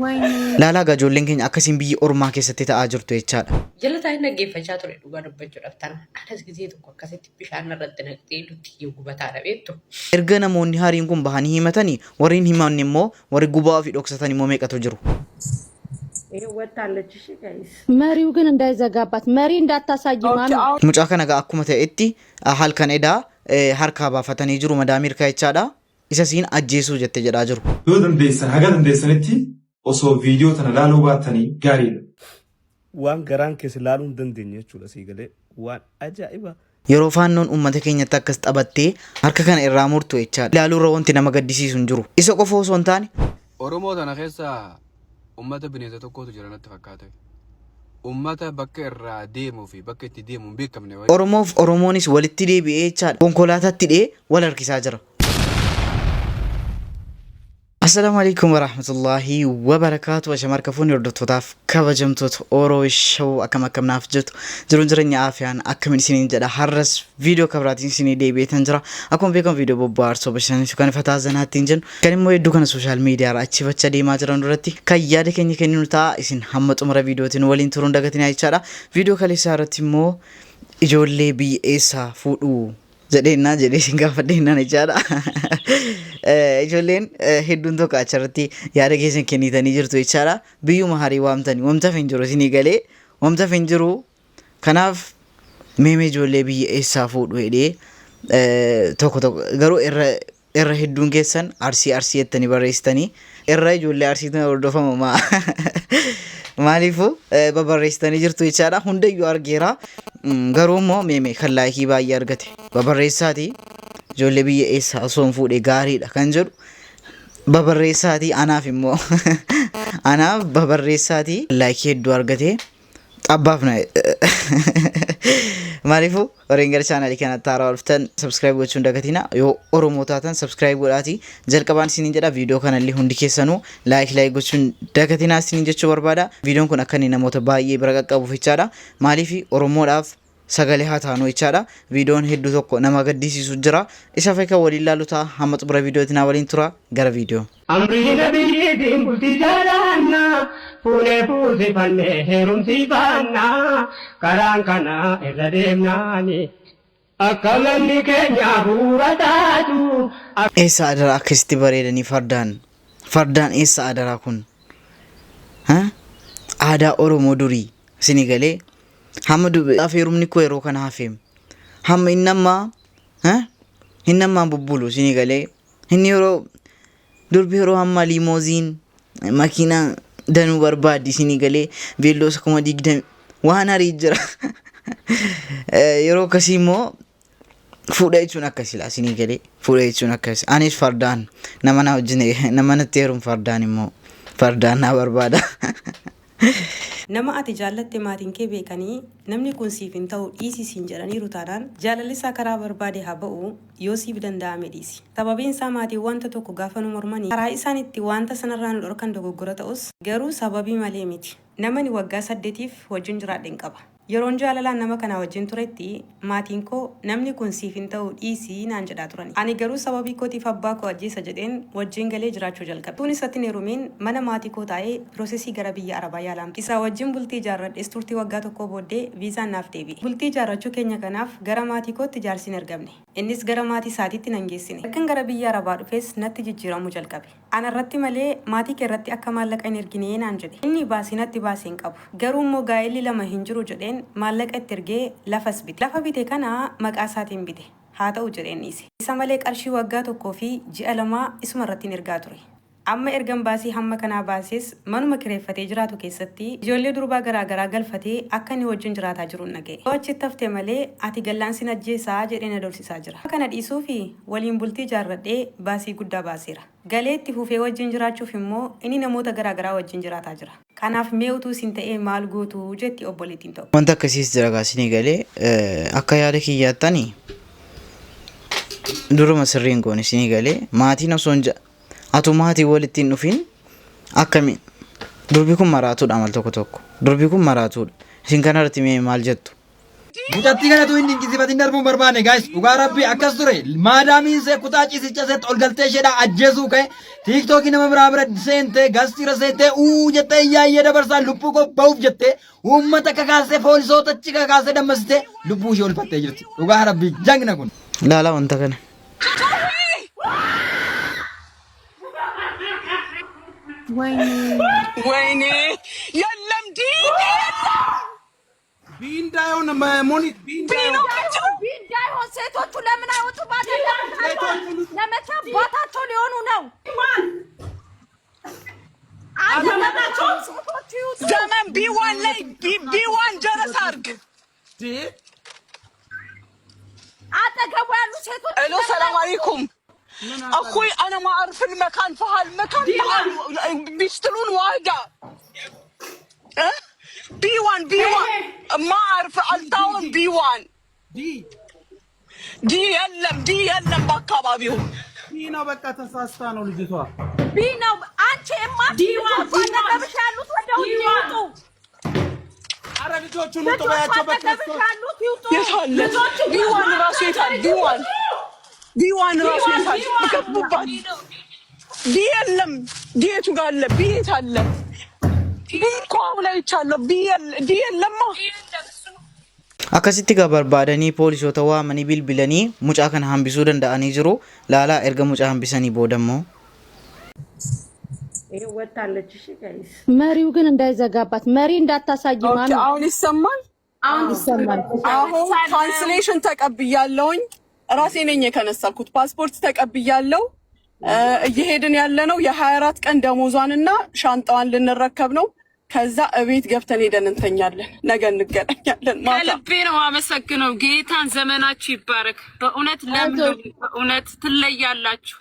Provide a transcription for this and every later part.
Laalaa egaa ijoolleen keenya akkasiin biyyi ormaa keessatti ta'aa jirtu jechaadha. Jala taa'ee dhaggeeffachaa ture dhugaa dubbachuudhaaf tana. Anas gisee tokko akkasitti bishaan irratti naqxee lutti gubataadha beektu. Erga namoonni hariin kun bahanii himatanii warri hin himanne immoo warri gubaa ofii dhoksatan immoo meeqatu jiru. ይኸው ወጣለች። እሺ ጋይስ መሪው ግን እንዳይዘጋባት መሪ እንዳታሳይ ማሚ። Mucaa kana egaa akkuma ta'etti halkan edaa harkaa baafatanii jiru madaamii hirkaa jechaadha. Isa siin ajjeesuu jette jedhaa jiru. Yoo dandeessan haga dandeessanitti osoo viidiyoo tana laaluu baattanii gaariidha. Waan garaan keessa laaluu hin dandeenye jechuudha sii galee waan ajaa'iba. Yeroo faannoon uummata keenyatti akkas taphattee harka kana irraa murtu jechaadha. Ilaaluurra wanti nama gaddisiisu hin jiru. Isa qofa osoo hin taane Oromoo tana keessa ummata bineensa tokkotu jira natti fakkaate. Ummata bakka irraa deemuu fi bakka itti deemu hin beekamne wayi. Oromoof Oromoonis walitti deebi'ee jechaadha. Konkolaataatti hidhee wal harkisaa jira. Assalaamu alaikum warahmatullahi wabarakaatu. Ashama harka fuunni hordoftootaaf kabajamtoota Oro Show akkam akkam naaf jirtu jiruun jireenya aafiyaan akkamiin isiniin jedha har'as viidiyoo kabiraatiin isinii deebi'eetan jira. Akkuma beekamu viidiyoo bobbaarsoo bashannansiisu kan fataa zanaattiin jennu kan immoo hedduu kana social media irra achi bacha deemaa jiran irratti kan yaada keenya kenninu ta'a isin hamma xumura viidiyootiin waliin turuun dagatinaa jechaadha. Viidiyoo kaleessaa irratti immoo ijoollee biyya eessaa fuudhuu jedheennaa jedhee isin gaafadheennaan jechaadha. Ijoolleen hedduun tokko achirratti yaada keessan kennitanii jirtu jechaadha. Biyyuma harii waamtanii wamta hin jiru isinii galee wamta hin jiru. Kanaaf meemee ijoollee biyya eessaa fuudhu jedhee tokko tokko garuu irra irra hedduun keessan arsii arsii jettanii barreessitanii irra ijoollee arsiitu hordofama maa maaliifuu babarreessitanii jirtu jechaadha. Hundayyuu argeera. Garuu immoo meemee kan like baay'ee argate babarreessaati. Ijoollee biyya eessaa osoo hin fuudhe gaariidha kan jedhu babarreessaati anaaf immoo anaaf babarreessaati like hedduu argate xabbaaf na maaliifuu warreen gara chaanaalii kanatti haaraa dhuftan subscribe gochuun dagatina yoo Oromoo taatan subscribe godhaati jalqabaan isiniin jedha viidiyoo kanallee hundi keessanuu like like gochuun dagatinaa isiniin jechuu barbaada viidiyoon kun akka inni namoota baay'ee bira qaqqabuuf jechaadha maaliif Oromoodhaaf sagalee haa taanu jechaadha viidiyoon hedduu tokko nama gaddisiisu jira isa fa'i kan waliin laalu ta'a hamma xumura viidiyootti naa waliin tura gara viidiyoo. Amrii nabiyyiitiin bultii jaalaannaa fuunee fuusifannee heerumsiifannaa karaan kana irra deemnaani akka manni keenya bu'uura taatu. Eessa adaraa akkasitti bareedanii fardaan fardaan eessa adaraa kun aadaa Oromoo durii isinii galee hamma afeerumni koo yeroo kana hafeem hamma inni ammaa inni ammaan bubbulu isinii galee inni yeroo durbi yeroo hamma limousine makiinaa danuu barbaaddi isinii galee beelloo 20,000 waan harii jira yeroo akkasii immoo fuudha jechuun akkasi laa isinii galee fuudha jechuun akkas anis fardaan nama na wajjin nama natti heeruun fardaan immoo fardaan naa barbaada. Nama ati jaallatte maatiin kee beekanii namni kun siif hin ta'u dhiisi siin jedhaniiru taanaan jaalalli isaa karaa barbaade haa ba'u yoo siif danda'ame dhiisi. Sababiin isaa maatiin wanta tokko gaafa nu mormanii karaa isaan itti wanta sanarraa nu dhorkan dogoggora ta'us garuu sababii malee miti. Namani waggaa 8f wajjin jiraadhe hin qaba. Yeroon jaalalaan nama kanaa wajjin turetti maatiin koo namni kun siif hin ta'u dhiisi naan jedhaa turani. Ani garuu sababii kootiif abbaa koo ajjeesa jedheen wajjin galee jiraachuu jalqabe. Utuun isatti hin heerumiin mana maatii koo taa'ee process gara biyya Arabaa yaalaan ture. Isaa wajjin bultii ijaarradhes turtii waggaa tokkoo booddee viizaan naaf deebi'e. Bultii ijaarrachuu keenya kanaaf gara maatii kootti jaarsi hin ergamne. Innis gara maatii isaatiitti nan geessine. Ergan gara biyya Arabaa dhufees natti jijjiiramuu jalqabe. Ana irratti malee maatii kee irratti akka maallaqa hin ergine naan jedhe. Inni baasii natti baase hin qabu. Garuu immoo gaa'elli lama hin jiru jedheen maallaqa itti ergee lafas bite. Lafa bite kana maqaa isaatiin bite. Haa ta'u jedheen dhiise. Isa malee qarshii waggaa tokkoo fi ji'a lamaa isuma irrattin ergaa ture. Amma ergan baasii hamma kanaa baasees manuma kireeffatee jiraatu keessatti ijoollee durbaa garaa garaa galfatee akka inni wajjin jiraataa jirun dhaga'e. Yoo achitti hafte malee ati gallaan sin ajjeesa jedhee na doorsisaa jira. Kana dhiisuufi waliin bultii ijaarradhee baasii guddaa baaseera. Galee itti fufee wajjin jiraachuuf immoo inni namoota garaa garaa wajjin jiraataa jira. Kanaaf mee utuu isin ta'ee maal gootu jetti obboleettiin tokko. Wanta akkasiis jira gaa isinii galee akka yaada kiyyaattani duruma sirriin goone isinii galee maatiin osoo hin atu maatii walitti hin dhufin akkami durbi kun maraatuudha amal tokko tokko durbi kun maraatuudha isin kanarratti mee maal jettu? Mucattii kanatu hin dinqisiifatin darbuun barbaanne, guys. Dhugaa Rabbii akkas ture. Maadaamiin see kutaa ciisicha seetti ol galtee isheedhaa ajjeesuu ka'e, TikTokii nama biraa bira seentee, gastiira seentee, uu jettee iyyaayyee dabarsaa lubbuu koo ba'uuf jettee uummata kakaasee, poolisoota achi kakaasee dammasitee lubbuu ishee olfattee jirti. Dhugaa Rabbii jagna kun. Ilaalaa wanta kana. ወይኔ የለም ዲዲ ቢንዳይሆን ሞኒት ቢኖ ቢ እንዳይሆን ሴቶቹ ለምን አይወጡም? አይደለም ለመቼ አባታቸው ሊሆኑ ነው? አልተመጣቸው ሴቶቹ ይውጡ። ዘመን ቢዋን ላይ ቢዋን ጀረስ አድርግ። አጠገቡ ያሉ ሴቶች الو السلام عليكم اخوي، انا ما اعرف المكان في هالمكان، تعال بيشترون واحدة B1 B1 ما اعرف التاون B1 D የለም፣ D የለም በአካባቢው። D ነው። በቃ ተሳስታ ነው ልጅቷ። B ነው። አንቺ እማ ልጆቹ አጠገብሽ ያሉት ወደ ውጭ ይውጡ። አረ ልጆቹን ውጡ ልጆቹ በያቸው አጠገብሽ በክርስቶስ። ያሉት ይውጡ። የት አለ B1 ራሱ? የት አለ B1? B1 ራሱ የት አለ? ገቡባት። D የለም። D የቱ ጋር አለ? B የት አለ? B እኮ አሁን አይቻለሁ። D የለማ። Akkasitti egaa barbaadanii poolisoota waamanii bilbilanii mucaa kana hambisuu danda'anii jiru. Laalaa erga mucaa hambisanii booda immoo. ይሄ ወታለች። እሺ guys። መሪው ግን እንዳይዘጋባት መሪ እንዳታሳይ Okay። ማሚ። አሁን ይሰማል። ይሰማል። አሁን cancellation ተቀብያለሁኝ። ራሴ ነኝ የከነሰልኩት። ፓስፖርት ተቀብያለሁ። እየሄድን ያለ ነው የ24 ቀን ደሞዟንና ሻንጣዋን ልንረከብ ነው። ከዛ እቤት ገብተን ሄደን እንተኛለን። ነገ እንገናኛለን ማታ። ከልቤ ነው አመሰግነው ጌታን። ዘመናችሁ ይባረክ። በእውነት ለምልም፣ በእውነት ትለያላችሁ።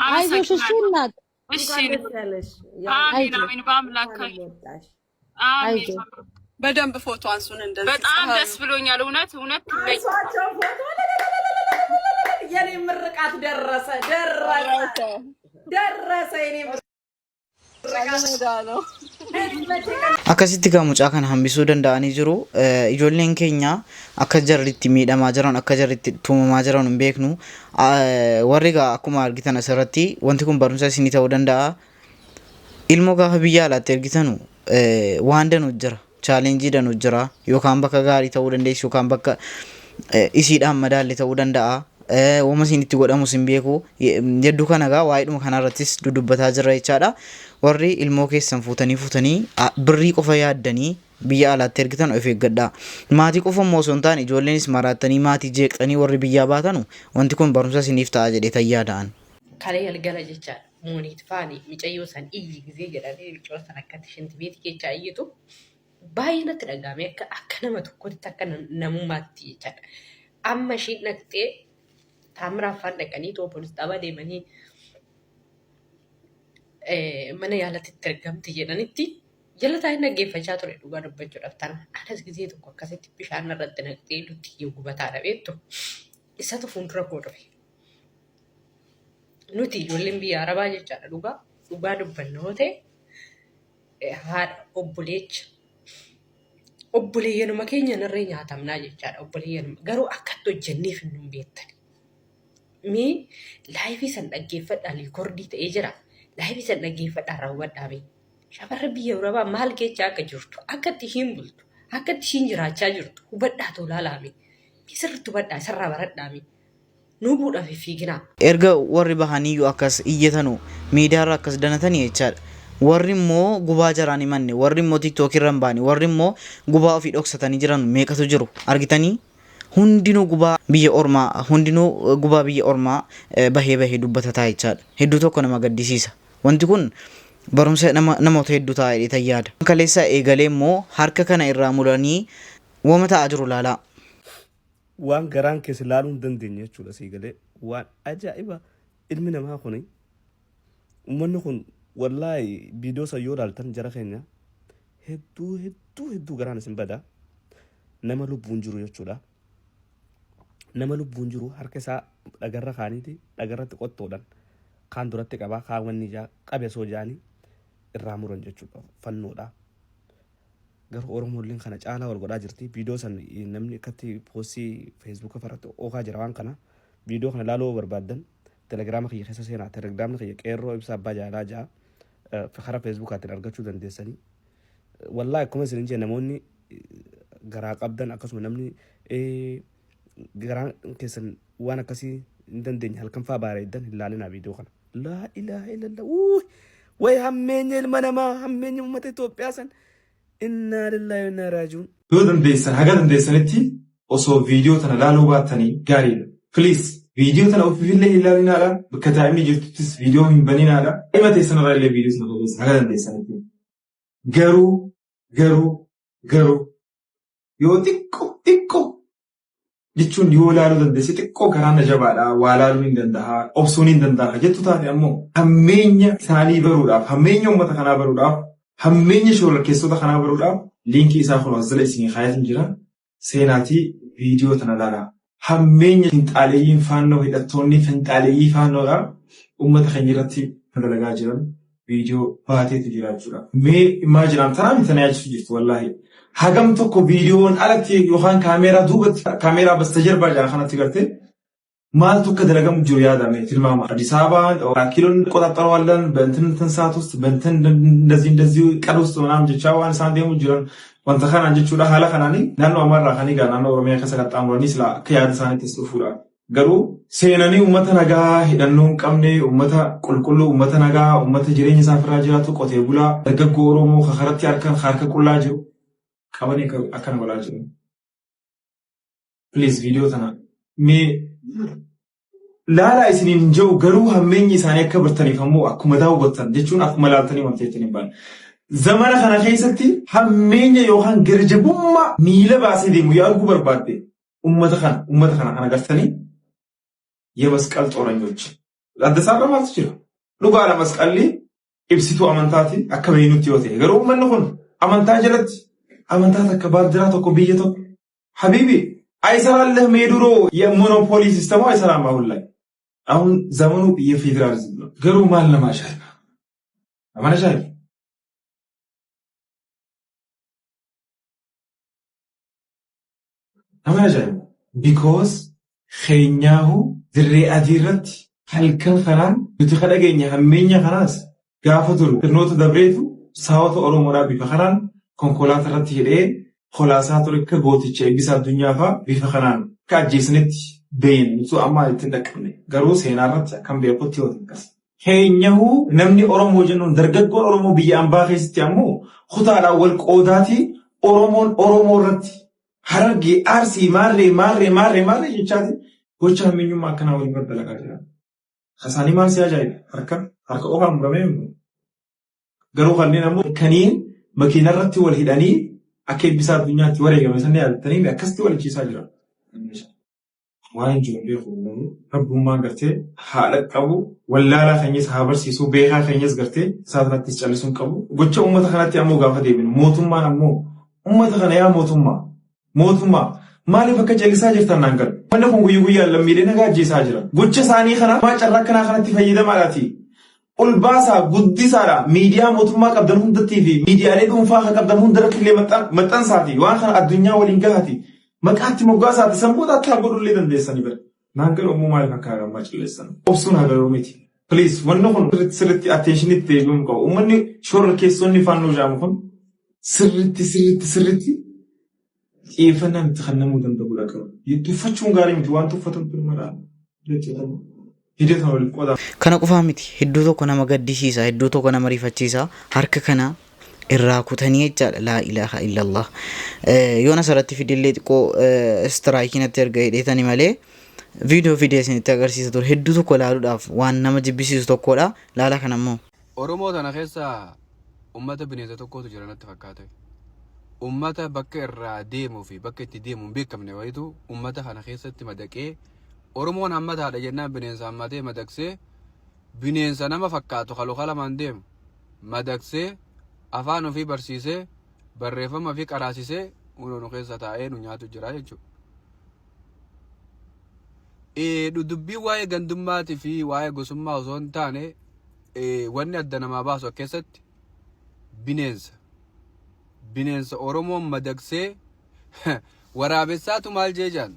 አይዞሽ እሺ አመሰግናለሁ። እናት። እሺ። እንኳን ደስ ያለሽ። አሜን አሜን። በአምላካችን አሜን። በደንብ ፎቶ አንሱን እንደዚህ። በጣም ፀሐዩ። ደስ ብሎኛል። እውነት እውነት ትለይ አንሷቸው ፎቶ። የኔ ምርቃት ደረሰ ደረሰ ደረሰ የኔ ምርቃት ነው። Akkasitti egaa mucaa kana hambisuu danda'anii jiru. Ijoolleen keenya akka jarri itti miidhamaa jiran, akka jarri itti tumamaa jiran hin beeknu. Warri egaa akkuma argitan asirratti wanti kun barumsa isinii ta'uu danda'a. Ilmoo gaafa biyya alaatti ergitanu waan danuu jira. Challenge danuu jira. Yookaan bakka gaarii ta'uu dandeessi yookaan bakka isiidhaan madaalle ta'uu danda'a. Wama isin itti godhamus hin beeku. Hedduu kana egaa waa'eedhuma kanarrattis dudubbataa jirra jechaadha. Warri ilmoo keessan fuutanii fuutanii birrii qofa yaaddanii biyya alaatti ergitan of eeggadhaa. Maatii qofa immoo osoo hin taane ijoolleenis maraattanii maatii jeeqxanii warri biyyaa baatanu wanti kun barumsa isiniif ta'a jedhee tayyaada'an. Kalee galgala jechaadha. Mooniit faani micayyoo san iyyi gizee jedhanii micayyoo san akkatti shinti beeti keessa iyyitu baay'ee natti dhagahame akka nama tokkotti, akka namummaatti jechaadha. Amma ishiin dhaqxee taamiraaf faan dhaqanii too poolis xaabaa deemanii mana yaalatti itti argamte jedhanitti jala taa'ee dhaggeeffachaa ture dhugaa dubbachuudhaaf tana. Anas gizee tokko akkasitti bishaan irratti naqxee lutti gubataadha beektu. Isatu fuuldura koo dhufe. Nuti ijoolleen biyya Arabaa jechaadha, dhugaa dhugaa dubbanna yoo ta'e, haadha obboleecha obboleeyyanuma keenya narree nyaatamnaa jechaadha, obboleeyyanuma garuu akkatti hojjenneef hin beektan. Mee live san dhaggeeffadhaa, record ta'ee jira. Live san dhaggeeffadhaa, raawwadhaa mee. Shamarra biyya Arabaa maal keessa akka jirtu, akka itti ishiin bultu, akka itti ishiin jiraachaa jirtu hubadhaa tolaalaa mee. Mee sirriitti hubadhaa, sirraa baradhaa mee. Nuu buudhaaf fiiginaa. Erga warri bahaniyyuu akkas iyyatanu miidiyaarra akkas danatanii jechaadha. Warri immoo gubaa jaraan himanne, warri immoo TikTokii irra hin baane, warri immoo gubaa ofii dhoksatanii jiran meeqatu jiru argitanii? Hundinuu gubaa biyya ormaa, hundinuu gubaa biyya ormaa bahee bahee dubbatataa jechaadha. Hedduu tokko nama gaddisiisa. Wanti kun barumsa nama namoota hedduu ta'a jedhee yaada. Kaleessa eegalee immoo harka kana irraa muranii wama ta'aa jiru laalaa. Waan garaan keessa laaluu hin dandeenye jechuudha sii galee. Waan ajaa'iba, ilmi namaa kuni, uummanni kun wallaahi viidiyoo san yoo ilaaltan jara keenya hedduu hedduu hedduu garaan isin bada. Nama lubbuun jiru jechuudha. Nama lubbuun jiru harka isaa dhagarra kaaniiti dhagarratti qottoodhaan kaan duratti qabaa kaan wanni ijaa qabe soo jaanii irraa muran jechuudha fannoodha. Garuu Oromoolleen kana caalaa wal godhaa jirti. Viidiyoo san namni akkatti poostii Feesbuuka irratti ookaa jira waan kana. Viidiyoo kana ilaaluu yoo barbaaddan telegiraama kiyya keessa seenaa. Telegiraamni kiyya qeerroo ibsa abbaa jaalalaa ja'a. Karaa Feesbuukaatiin argachuu dandeessanii. Wallaahi akkuma isin jee namoonni garaa qabdan akkasuma namni garaan keessan waan akkasii hin dandeenye halkan faa baareeddan hin laalinaa viidiyoo kana. Laa ilaaha illallah. Uuy! Way hammeenya ilma namaa hammeenya uummata Itoophiyaa san. Innaa lillaahi wa innaa raaji'uun. Yoo dandeessan haga dandeessanitti osoo viidiyoo tana laaluu baattanii gaariidha. Please viidiyoo tana ofiifillee hin laalinaadha. Bakka daa'imni jirtuttis viidiyoo hin baninaadha. Daa'ima teessan irraa illee viidiyoo sana fageessa haga dandeessanitti. Garuu garuu garuu yoo xiqqoo xiqqoo jechuun yoo laaluu dandeesse xiqqoo garaan na jabaadha waa laaluu hin danda'a obsuun hin danda'a jettu taate ammoo hammeenya isaanii baruudhaaf hammeenya uummata kanaa baruudhaaf hammeenya shororkeessota kanaa baruudhaaf liinkii isaa kun as jala isinii kaayatiin jira seenaatii viidiyoo tana laalaa. Hammeenya finxaaleeyyiin faannoo hidhattoonni finxaaleeyyii faannoodha uummata keenya irratti dalagaa jiran viidiyoo baateetu jira jechuudha. Mee imaajinaan tanaa miti tana yaachisu jirtu wallaahi. Hagam tokko viidiyoon alatti yookaan kaameeraa duubatti kaameeraa bastajalbaa jedhan kanatti gartee maaltu akka dalagamu jiru yaadame tilmaama. አዲስ አበባ ኪሎን እንቆጣጠረዋለን በእንትን እንትን ሰዓት ውስጥ በእንትን እንደዚህ እንደዚህ ቀን ውስጥ ምናምን jecha waan isaan deemu jiran wanta kanaan jechuudha haala kanaanii naannoo Amaaraa kan egaa naannoo Oromiyaa keessa qaxxaamuranii sila akka yaada isaaniittis dhufuudha. Garuu seenanii uummata nagaa hidhannoo hin qabne uummata qulqulluu uummata nagaa uummata jireenya isaa irraa jiraatu qotee bulaa dargaggoo Oromoo kakaratti harka harka qullaa jiru qabanii akkana godhaa jiru. Please viidiyoo tana mee laalaa isiniin hin jiru garuu hammeenyi isaanii akka bartaniif ammoo akkuma daawwattan jechuun akkuma laaltanii wanta jettanii hin baane. Zamana kana keessatti hammeenya yookaan garjabummaa miila baasee deemu yoo arguu barbaadde uummata kana uummata kana kan agartanii የመስቀል ጦረኞች adda maaltu jira? Dhugaadha masqalli ibsituu amantaati akka beeynutti yoo ta'e garuu uummanni kun amantaa jalatti amantaa takka baandiraa tokko biyya tokko ሀቢቢ አይሰራልህም። የድሮ የሞኖፖሊ ሲስተሙ አይሰራም አሁን ላይ። አሁን ዘመኑ የፌዴራሊዝም ነው። ገሩ ማን ለማሻል አማናሻል አማናሻል ቢኮዝ keenyaahu dirree adii irratti halkan kanaan nuti ka dhageenya hammeenya kanaas gaafa turu sirnoota dabreetu saawota Oromoodhaa bifa kanaan konkolaataa irratti hidhee kolaasaa ture akka gooticha eebbisa addunyaa fa'aa bifa kanaan akka ajjeesanitti beeyna nuti amma ittiin dhaqqabne garuu seenaa irratti akkam beekutti yoo xiqqas. Keenyahu namni Oromoo jennuun dargaggoon Oromoo biyya ambaa keessatti ammoo kutaadhaan wal qoodaatii Oromoon Oromoo irratti Harargee Arsii maarree maarree maarree maarree jechaati gocha hammeenyummaa akkanaa waliin dalagaa jira. Kasaanii maal si ajaa'iba? Harka harka qofaan muramee garuu kanneen ammoo kaniin makiina irratti wal hidhanii akka eebbisaa addunyaatti wareegame sanni yaadattanii akkasitti wal ciisaa jira. Waan hin jiru beeku rabbummaan gartee haadha qabu wallaalaa keenyas haa barsiisu beekaa keenyas gartee isaa kanattis callisuu hin qabu. Gocha uummata kanatti ammoo gaafa deebinu mootummaan ammoo uummata kana yaa mootummaa mootummaa maaliif akka callisaa jirtan naan galu. Manni kun guyyaa guyyaan lammiilee nagaa ajjeesaa jira. Gocha isaanii kana maa carraa akkanaa kanatti fayyadamaadhaati. Ol baasaa guddisaadha miidiyaa mootummaa qabdan hundattii fi miidiyaalee dhuunfaa kan qabdan hundarratti illee maxxansaati waan kana addunyaa waliin gahaati. Maqaatti moggaasaati sanboota akka godhullee dandeessanii bira. Naan galu ammoo maaliif akka hagammaa calleessan? Obsuun hagaluu miti. Please wanni kun sirriitti sirriitti attention deebi'uu qabu. Uummanni shorra keessonni fannoo jedhamu kun sirriitti sirriitti sirriitti xiyyeeffannaan itti kennamuu danda'udha qaba. Tuffachuun gaarii miti waan tuffatamtu mala. Viidiyoo kana waliif qoodaa. Kana qofaa miti hedduu tokko nama gaddisiisa hedduu tokko nama rifachiisa harka kana irraa kutanii jechaadha laa ilaaha illallah. Yoon asirratti fidillee xiqqoo strike natti erga hidheetani malee viidiyoo fidee isinitti agarsiisa ture hedduu tokko ilaaluudhaaf waan nama jibbisiisu tokkodha laala kana immoo. Oromoo tana keessa ummata bineensa tokkotu jira natti fakkaate. Ummata bakka irraa deemuu fi bakka itti deemu hin beekamne wayitu ummata kana keessatti madaqee Oromoon hammataadha jennaan bineensa hammatee madaqsee bineensa nama fakkaatu kan luka lamaan deemu madaqsee afaan ofii barsiisee barreeffama ofii qaraasisee unoo nu keessa taa'ee nu nyaatu jira jechuudha. Dubbiin waa'ee gandummaatii fi waa'ee gosummaa osoo hin taane wanni adda namaa baasu keessatti bineensa. Bineensa Oromoon madaqsee waraabessaatu maal jee jaan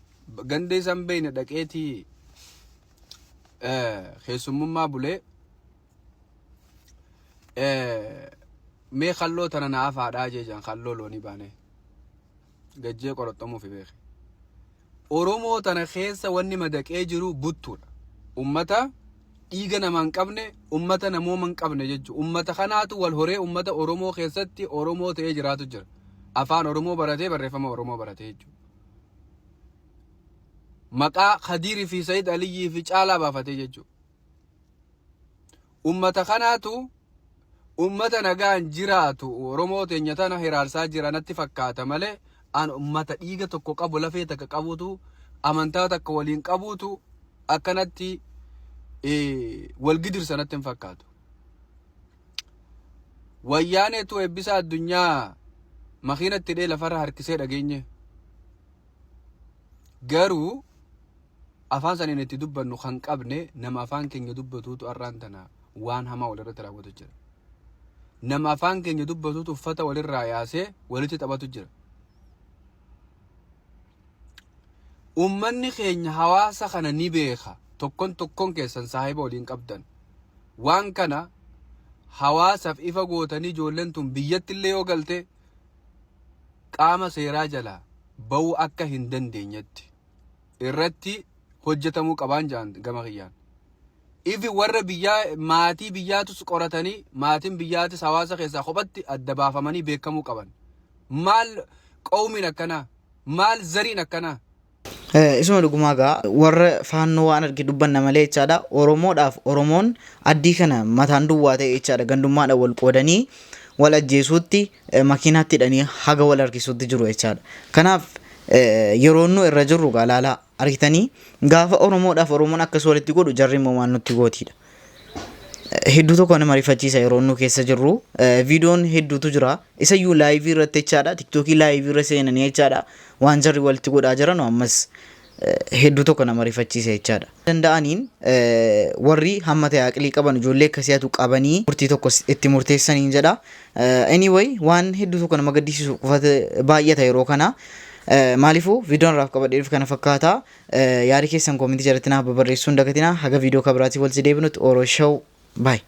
ganda isan beeyne dhaqeetii keessummummaa bulee mee kalloo tana naaf haadhaa jee jaan kalloo loonii baanee gajjee qoroxxamuufi beeke. Oromoo tana keessa wanni madaqee jiru buttuudha. Ummata dhiiga namaa hin qabne, ummata namooma hin qabne jechuudha. Ummata kanaatu wal horee ummata Oromoo keessatti Oromoo ta'ee jiraatu jira. Afaan Oromoo baratee barreeffama Oromoo baratee jechuudha. Maqaa Khadiirii fi Sayid Aliyyii fi Caalaa baafatee jechuudha. Ummata kanaatu ummata nagaan jiraatu Oromoo teenya tana hiraarsaa jira natti fakkaata malee an ummata dhiiga tokko qabu lafee takka qabutu amantaa takka waliin qabutu akkanatti wal gidirsa natti hin fakkaatu. Wayyaaneetu eebbisa addunyaa makiinatti hidhee lafarra harkisee dhageenye. Garuu afaan saniin itti dubbannu kan qabne nama afaan keenya dubbatuutu arraan tana waan hamaa walirratti raawwatu jira. Nama afaan keenya dubbatuutu uffata walirraa yaasee walitti taphatu jira. Uummanni keenya hawaasa kana ni beeka. Tokkon tokkon keessan saahiba waliin qabdan. Waan kana hawaasaaf ifa gootanii ijoolleen tun biyyatti illee yoo galte qaama seeraa jalaa ba'uu akka hin dandeenyetti irratti hojjetamuu qabaan jedhan gama kiyyaan. Ifi warra biyyaa maatii biyyaatus qoratanii maatiin biyyaatis hawaasa keessaa kophatti adda baafamanii beekamuu qaban. Maal qawmiin akkanaa? Maal zariin akkanaa? Isuma dhugumaa gaa warra faannoo waan arge dubbanna malee jechaadha. Oromoodhaaf Oromoon addii kana mataan duwwaa ta'e jechaadha. Gandummaadhaan wal qoodanii wal ajjeesuutti makiinaatti hidhanii haga wal harkisuutti jiru jechaadha. Kanaaf yeroo nu irra jirru gaa laalaa argitanii gaafa Oromoodhaaf Oromoon akkas walitti godhu jarri immoo maal nutti gootiidha. Hedduu tokko nama rifachiisa yeroo nu keessa jirru. Viidiyoon hedduutu jira. Isayyuu laayivii irratti jechaadha. Tiktookii laayivii irra seenanii jechaadha. Waan jarri walitti godhaa jiran ammas hedduu tokko nama rifachiisa jechaadha. Danda'aniin warri hamma ta'e aqlii qaban ijoollee akkasii hatu qabanii murtii tokko itti murteessaniin jedha. Anyway waan hedduu tokko nama gaddisiisu qofatu baay'ata yeroo kana. Maaliifuu viidiyoon irraaf qabadhee dhufe kana fakkaata. Yaada keessan koomentii jalatti naaf babarreessuu hin dagatinaa. Haga viidiyoo kabiraatiin walitti deebinutti Oro Show. Bye.